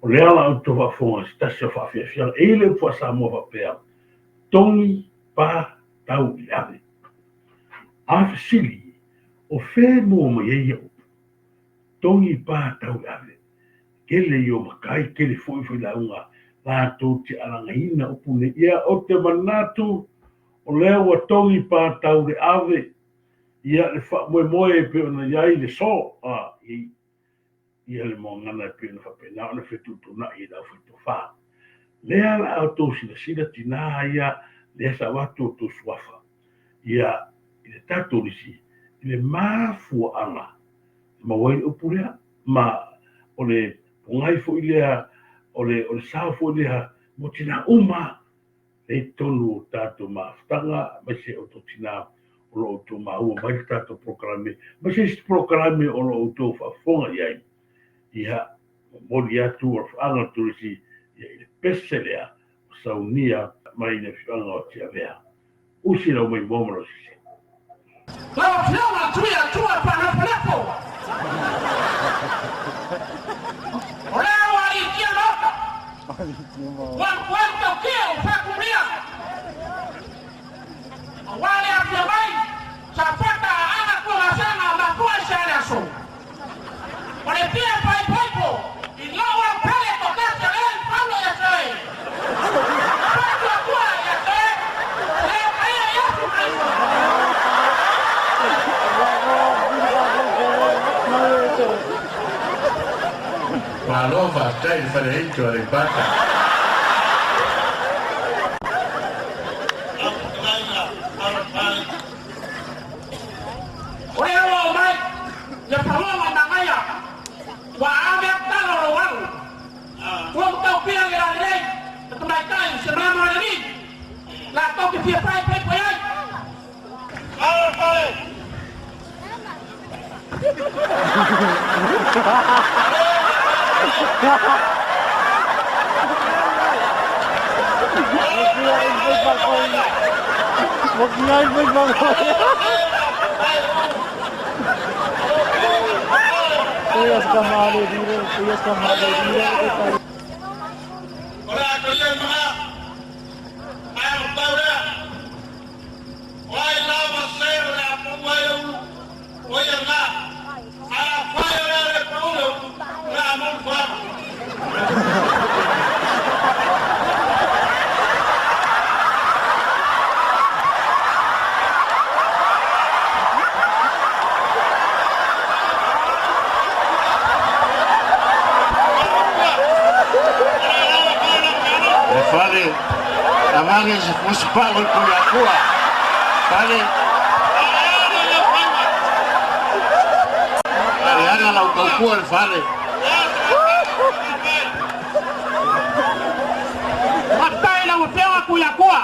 O lea la outou faafofoga i se tasi o faafiafiaga e i ai le upu faa-Samoa faapea, Togi pa tau i le ave. A fesili, o fea e maua mai ai ia upu? Togi pa tau i le ave. Tele ia o matai, tele foi o failauga latou te alagaina upu nei. Ia, ou te manatu o lea ua togi pa tau le ave, ia le faamoemoe e pei ona i ai le so, a, i ia le moagana e pei ona faapena ona fetuutuunai e le aufaitofa. Lea la a outou silasila tina ia, lea sa avatu outou suafa, ia, i le tatou lisi, i le mafuaaga e maua ai le upu lea, ma o le pogai foi lea, o le, o le sao foi lea mo tina uma lea i totonu o tatou mafutaga, aemaise o outou tina o lo o outou maua mai le tatou polokalame, aemaise isi polokalame o lo o outou faafofoga i ai. Ia, momoli atu alofaaga o le turisi ia i le pese lea ua saunia mai le afioaga o Tiavea. Usi lau maimoa ma lau sese. Lau Afioga Tuiatua Faanofonofo, o lea ua aliitia Maota, ua matuai tautia ua faatumulia, aua le afio mai Safata Aana Tuamasaga mafua i se ale aso. O le fia faaipoipo i lou aupele toatasi o lea i fano ia te oe. Faatuatua ia te oe, le Paia Iesu Keriso. Malo faafetai i le Faleaitu o Aleipata. O lea ua oo mai le paloga manaia ua ave atu tala o lou alu. Ua mataupia le lalelei le tamaitai o se mama o le alii latou te fia paepaepae ai. O ai lava se o le a pau ai le ulu, o ia lena. Ae afai o le a le pau le ulu, o le a mulu fana. E fale avane se fusi pao i Tuiatua. Fale Ale ana lau tautua le fale. Faafetai i lau Afioga Tuiatua.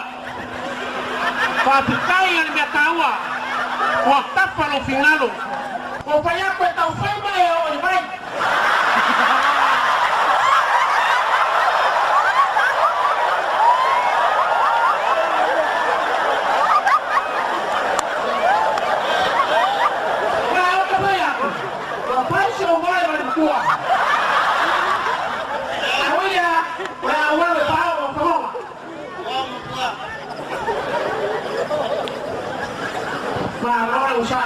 Faafetai i le mea taua ua tapa lou finagalo. Ua fai atu e taufai mai e oo i vai. Ma ou te fai atu, ua fai si ou moe ma le matua. A ui lea, o le a ou alu e faaoo o Fagoga. Malo le usa.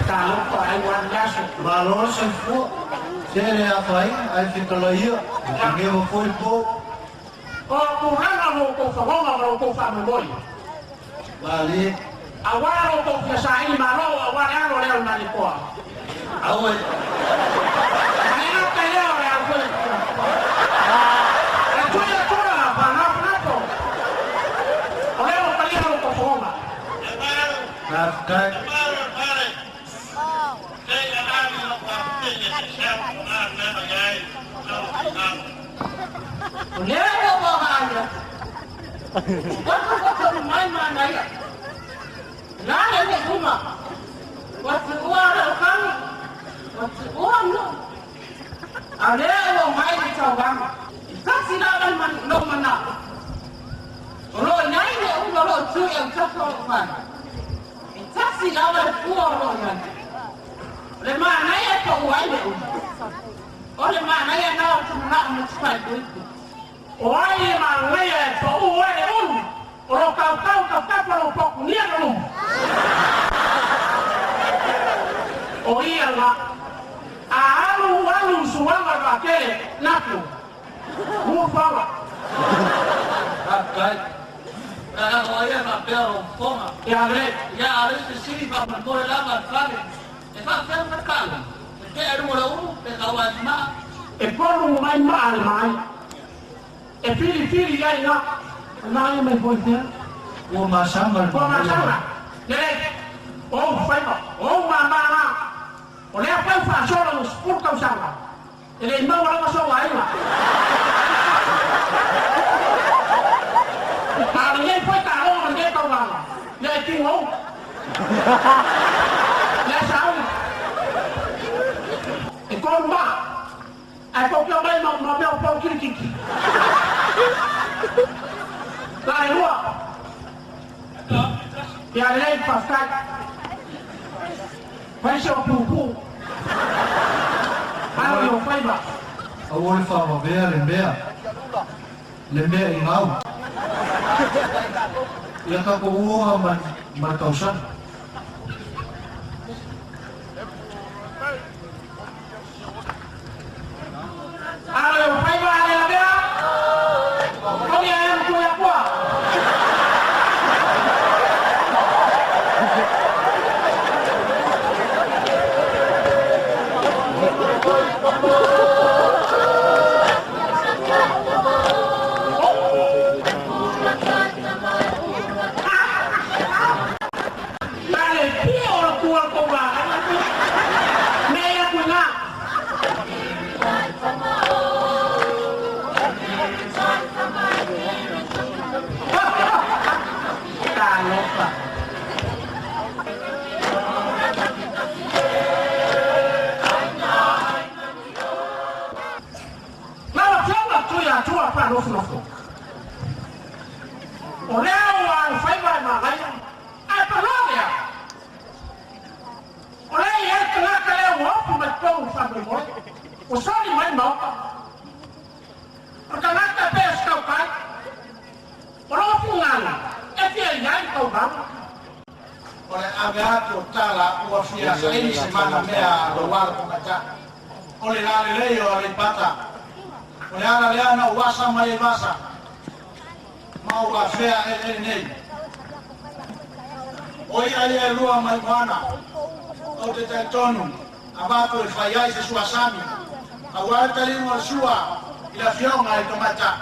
Talofa ai ua le aso. Malo le soifua. Se le afaina ae fetalaia e te foi le po. O tulaga o lo outou fagoga ma lo outou faamoemoe. Malie. Aua lo outou fia saili malo aua le alo lea o le Malietoa. Aue. Ae a pe lea o le au foi. E tui atura faanaponako. O lea ua talia lo outou fagoga. Faafetai. O lea ua ou vaavaai atu, ua mai manaia. La le le uma, ua tuua lou kanu, ua tuua nuu, a o lea ua omai le tauvaga. E tasi lava lou manao, o lo o i ai le ulu o lo o tu i autafa o lou fale. E tasi lava le fua o lo o i ai. O le manaia e pau ai le ulu. O le manaia lena o le manao. ma te faaipoipo. O ai e magaia e paʻū ai le ulu, o lo tautau tafatafa lou pakunia le luma. O ia la, a alu alu i suaga o le vaatele, nato, muafaga. Faafetai. Taeao ai e faapea lou fofoga. Ia lelei. Ia, a o le isi fesili faamolemole lava le fale, e faapefea ona taaloga? E tea i luga o le ulu pe taua ai ma maa? E polu mai maa le maai. E filifili i ai la. Malaia mai foi fea. Ua masaga le Ua masaga. Lelei. O ou faiva, o ou mama la. O lea foi ua faasolo ua 10 tausaga. E le i maua lava sou aiga. A o lenei foi taaloga ma lenei tauvaga, lea e tino ou. Lea sauni. E tolu maa. Ae tou te omai ma mea o pou kilikiki. La e lua. Ia lelei, faafetai. Fai se o puupuu. Alo i ou faiva. Aua le faavavea le mea, le mea i gau. Ia tatou uoa ma le tausaga. Alo i ou faiva ale lavea. Togi ae ma tui akua. Tale pia o le tua kou vaega me ia kui ngā. Talofa. Lau Afioga Tuiatua Faanofonofo, o lea ua alofaiva e magaia, ae panoa lea, o lea e i ai le tagata lea ua ofu mai totonu o le faamoemoe, ua soli mai le Maota. O le tagata e pei o se tautai, o lou finagalo e fia i ai le tauvaga. O le ave atu o tala ua fia saili se mana mea a lou alo tamaitai. O le lalelei o Aleipata. O le ala lea na ou asa mai ai vasa ma ou afea eleele nei. O i'a ia e lua mai moana, ou te talitonu avatu e fai ai se suasami aua le taliga o le sua i le afioga i le tamaitai.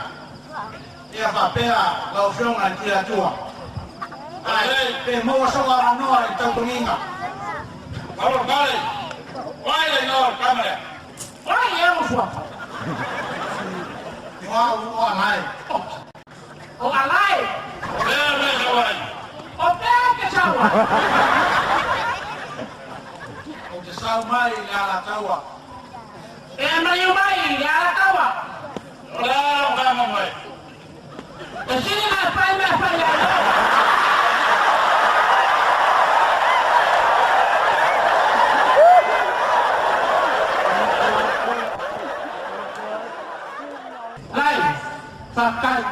Ia faapea lau Afioga i le Tuiatua. Ae pe maua sou avanoa i le tautogiga. Alo Vale, o ai le igoa o le tama lea? O ai ea lou suafa? O au o Alae. O Alae. O fea e sau ai? O fea e te sau ai? Ou te sau mai i le Alataua. E maliu mai i le Alataua. O le a lou faamoemoe? E sili ona e fai mea fai ai oe. Lai, faafetai.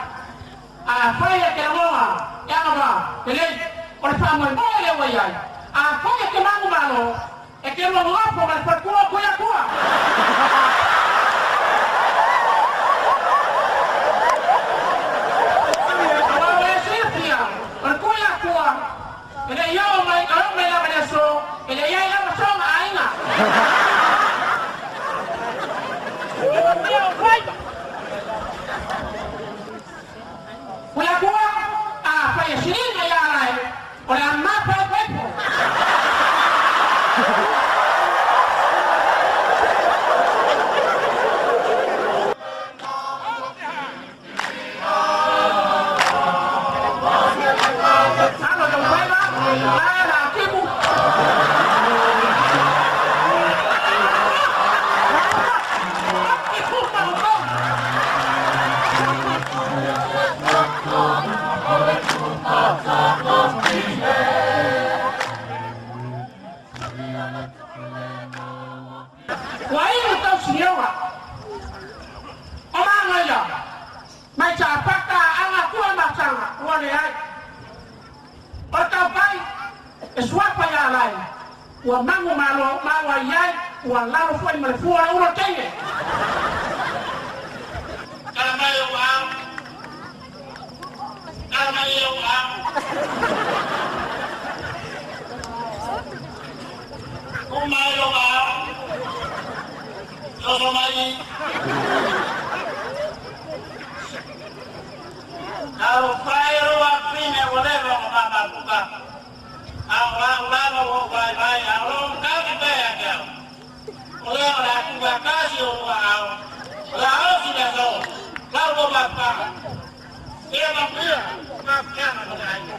Afai e te lagona e agavaa, lelei, o le faamoemoe lea ua i ai. Afai e te manumalo, E te lua nofo ma le faletua o Tuiatua. Aua ua e silafia, o le Tuiatua, e le i oo mai, e oo mai lava i le aso, e le i ai lava sona aiga. Tuiatua, afai e siliga ia Alae, O le a mapa e koe po. Alo i ou faiva, ae la timu. Ua magu malo malo ai ai, ua lalo foi ma le fua le ulo teine. Tala mai ou ao. Tala mai ou ao. Ku mai lou ao. Soso mai. Tau fai lou afine ua leva ona mamafuta. A o lau lava ua ou vaivai, a o lou tagi pea ia te au. O lea o le a tuufaatasi ou aao, o le a osi le aso, lau tou mafutaga. Ia manuia mafutaga ma le aiga.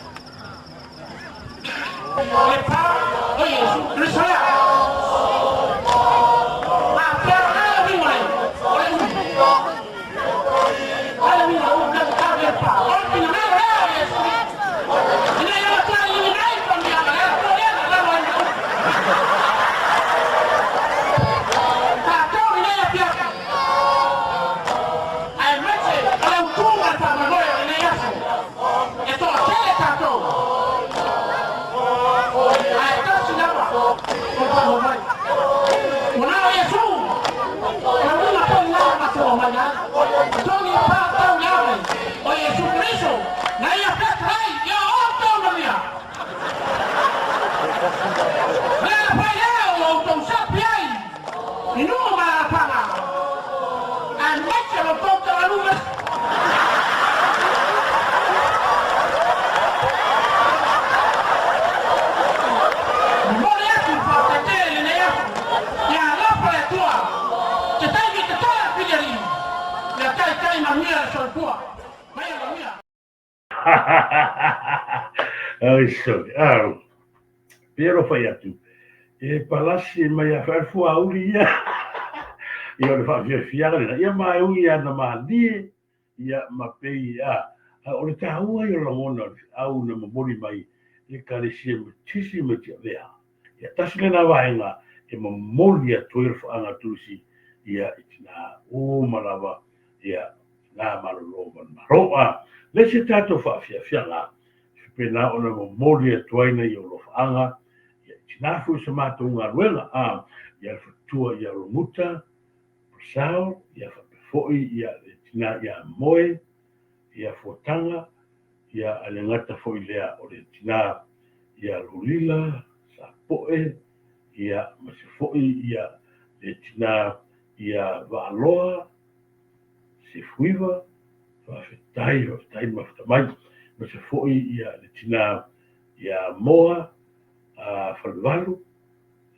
O le pa o Iesu Keriso lea. A fea o le uiga le o le uli. O le uiga o le tau le pa. O le finagalo lea o Iesu Keriso. Ina ia matua i mai pa mea le po le la la la. Tatou ina ia pia. Ae maise o le utuga le faamoemoe o lenei aso. E toatele tatou. Ae tasi lava o le faamoemoe. Ua na o Iesu. O le uiga foi lena ua matou aumai ai. Togi pa tau le ave o Iesu Keriso na ia featalai ia outou manuia. Lea na fai lea ua outou sapi ai i nuu ma alaalafaga, aemaise lo outou taualuga. Momoli atu le faafetai tele i lenei aso ia alofa le Atua se taimi tatoe a Pilialii ia taitai manuia le soifua ma ia manuia. Oi sole, ah, pei ona fai atu, e palasi mai a fai fuauli ia. Ia o le faafiafiaga lena. Ia ma e ui ia na malie, ia ma pei a, o le taua ia o lagona o le feau na momoli mai e Ekalesia Metotisi ma Tiavea. Ia tasi lena vaega e momoli atu ai o le faaga tulisi ia i tina uma lava ia tina malolo ma le malo. A le isi tatou faafiafiaga e faapena ona momoli atu ai nai alofaga ia i tina foi o se matou galuega a ia le faletua ia Lomuta Purcell ia faapea foi ia le tina ia Moe ia Fuataga ia a le gata foi lea o le tina ia Lulila Sapoe ia ma se foi ia le tina ia Vaaloa Sefuiva, faafetai, faafetai le mafuta mai, ma se foi ia le tina ia Moa Falevalu,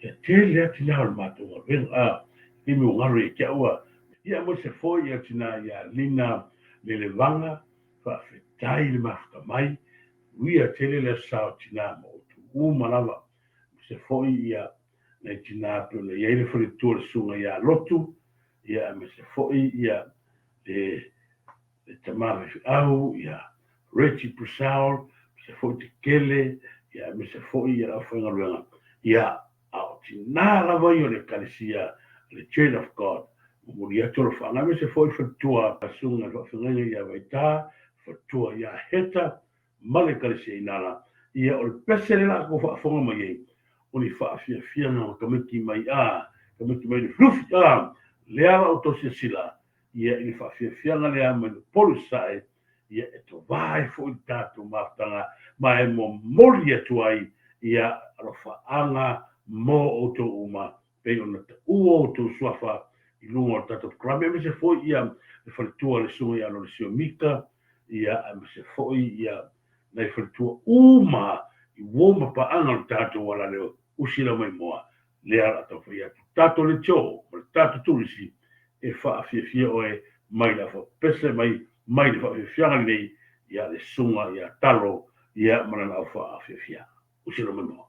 ia tele a tina o le matou galuega, a taimi ua galo ia te au a, ia ma se foi ia tina ia Lina Lelevaga, faafetai le mafuta mai, uia tele le aso sa o tina ma outou uma lava, ma se foi ia nai tina pei ona i ai le faletua o le susuga ia Lotu, ia aemaise foi ia le tama faifeau ia Reggie Purcell, aemaise foi Tekele, ia aemaise foi ia le aufaigaluega, ia a o tina lava ia o le Ekalesia, le Church of God, momoli atu alofaga, aemaise foi le faletua susuga i le faafeagaiga ia Vaita, faletua ia Heta, ma le Ekalesia Inala, ia o le pese lea la kou faafofoga mai ai, o ni faafiafiaga o tamaiti mai a, tamaiti mai Lufilufi a, lea la outou silasila ia i le faafiafiaga lea mai Upolu Sasae, ia e tovā ai foi le tatou mafutaga ma e momoli atu ai ia alofaaga mo outou uma pei ona taua outou suafa i luga o le tatou polokalame, aemaise foi ia le faletua le susuga ia Lolesio Mika, ia aemaise foi ia nai faletua uma i uo ma paaga o le tatou alaleo usi lau mai moa, lea o le a taumafai atu tatou leitio ma le tatou turisi e faafiafia oe mai le afa pese mai mai le faafiafiaga lenei ia le susuga ia Talo ia ma lana au faafiafiaga. Usi lau mai moa.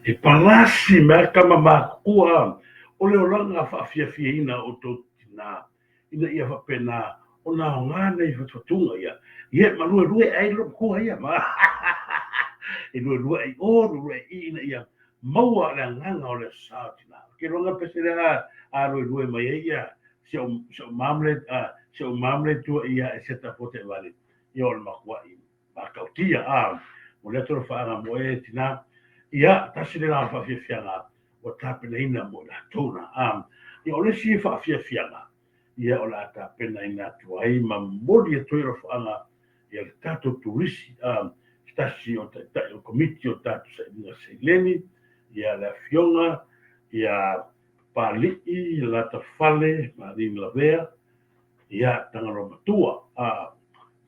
E palasi mai kama makua o le olaga faafiafiaina o outou tinā ina ia faapena ona aoga nei fatufatuga ia. Ia ma luelue ai lo matua ia ma e luelue ai o luelue ai i ina ia maua le agaga o le sa o tinā. Ke loga pese lea a luelue mai ai ia si o si o mamle si o mamle tua ia e seta fote vale ia o le makua i makautia a mo le atu faaga mo e tinā ia tasi le la faafiafiaga ua tapenaina mo i latou na a ia o le isi faafiafiaga ia o le a tapenaina atu ai ma momoli atu ai alofaaga ia le tatou turisi a se tasi o taitai o komiti o tatou sailiga seleni ia le afioga ia Papali'i Latafale Marine Lavea ia Tagaloa Matua a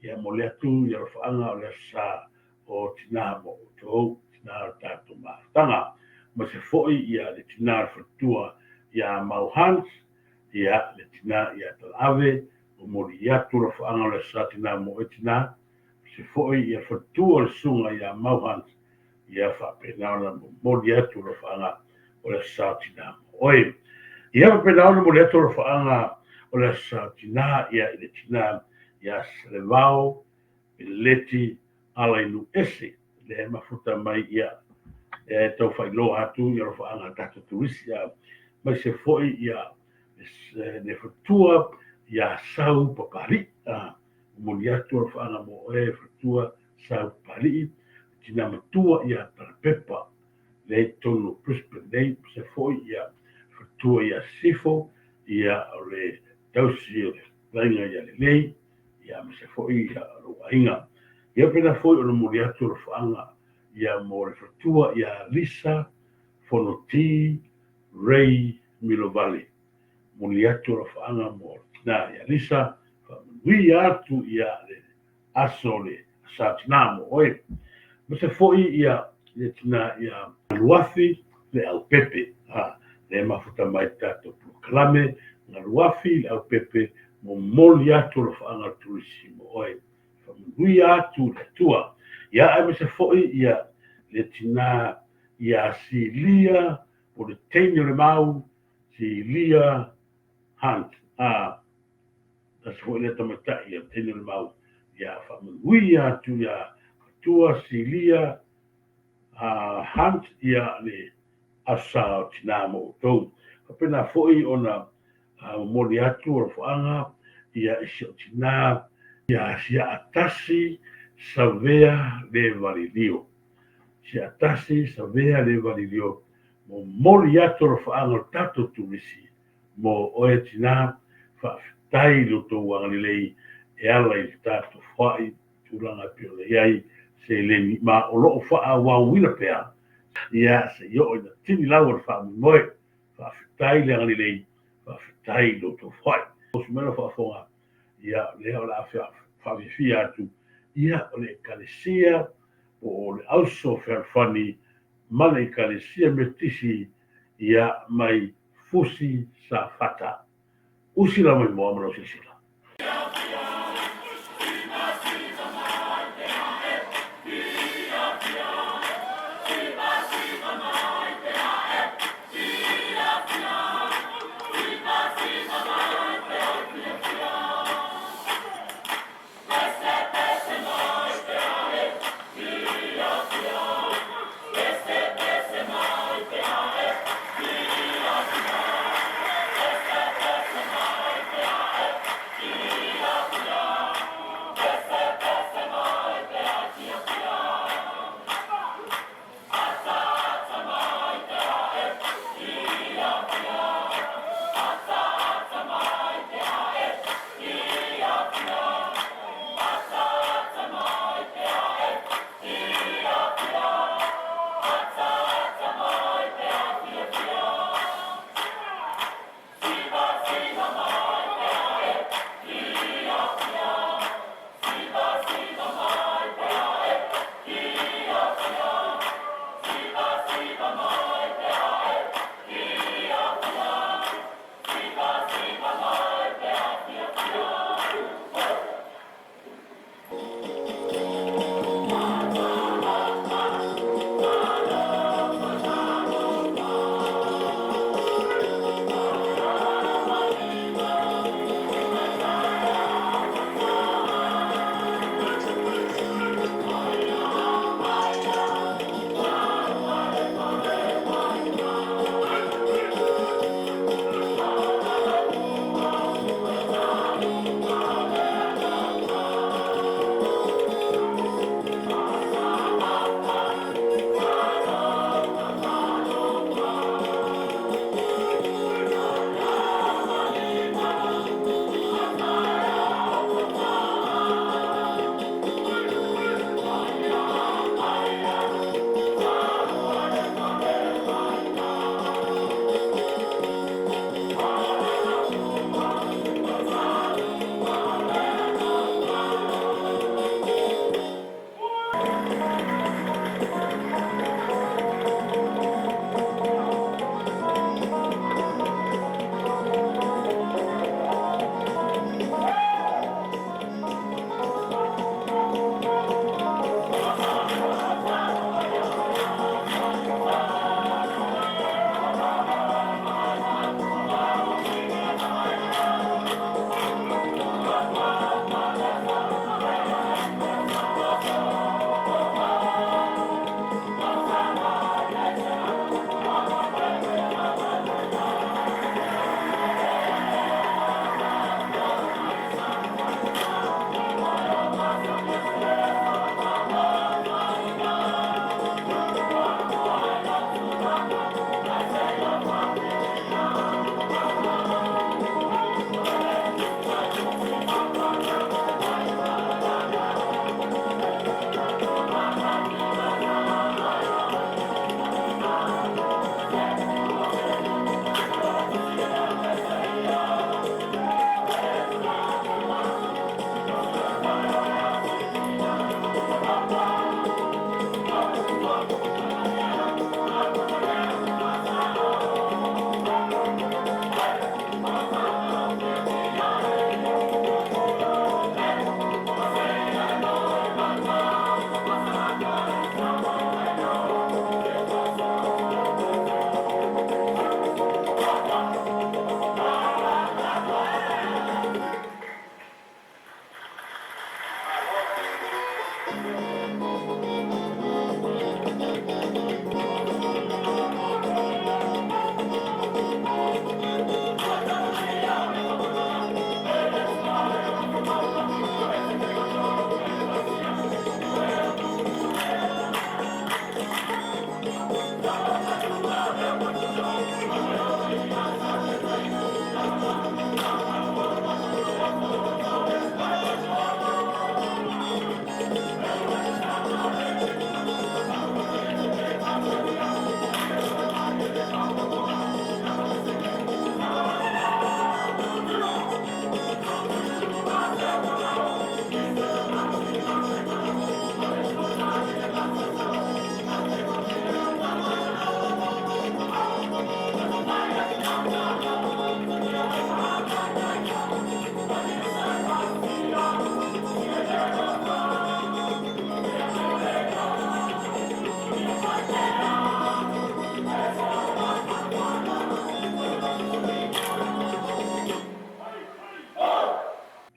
ia momoli atu ia alofaaga o le aso sa o tinā mo outou, tinā o le tatou mafutaga. Ma se foi ia le tinā o le faletua ia Mau Hans, ia le tinā ia Talaave, momoli atu alofaaga o le aso sa tinā mo oe tinā, ma se foi ia le faletua o le susuga ia Mau Hans, ia faapena ona momoli atu alofaaga o le aso sa tinā mo oe. Ia faapena ona momoli atu alofaaga o le aso sa tinā ia i le tinā ia Salevao Peleti Alainuese, lea e mafuta mai ia e tau faailoa atu i alofaaga a tatou turisi a maise foi ia le faletua ia Sau Papali'i a momoli atu alofaaga mo oe faletua Sau Papali'i tina matua ia Palapepa lea i totonu o Brisbane nei maise foi ia faletua ia Sifo ia o le tausi o le fetalaiga ia Lelei ia aemaise foi ia lou aiga. Ia pena foi ona momoli atu alofaaga ia mo le faletua ia Lisa Fonoti Ray Milovale. Momoli atu alofaaga mo le tina ia Lisa, faamanuia atu ia le aso le sa tina mo oe. Aemaise foi ia le tina ia Galuafi le Aupepe, a lea e mafuta mai tatou polokalame Galuafi le Aupepe, momoli atu alofaaga o le turisi mo oe. Faamanuia atu le Atua. Ia aemaise foi ia le tina ia Silia po o le teine o le mau, Silia Hunt, a tasi foi lea tamaitai ia teine o le mau, ia faamanuia atu ia Atua Silia Hunt ia le aso sa o tinā mo outou. Faapena foi ona momoli atu alofaaga ia i si o tinā ia Siaatasi Savea le Valilio. Siaatasi Savea le Valilio, momoli atu alofaaga o le tatou turisi mo oe tinā, faafetai i lo outou agalelei e ala i le tatou foai tulaga e pei ona i ai seleni ma o lo o faaauauina pea ia se i oo ina tini lau o le faamoemoe. Faafetai le agalelei, faafetai i lo outou foai. Oso mai lau faafofoga, ia lea o le a faafiafia atu ia o le Ekalesia po o le Auso Fealofani ma le Ekalesia Metotisi ia mai Fusi Safata. Usi la mai moa ma lau silasila.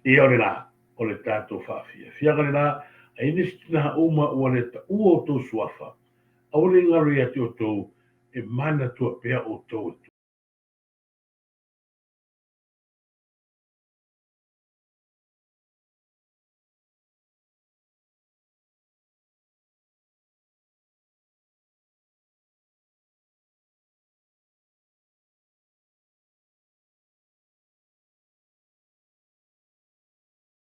Ia o lena, o le tatou faafiafiaga lena, a i ai nisi tina uma ua le taua outou suafa, aua ne i galo ia te outou e manatua pea outou e.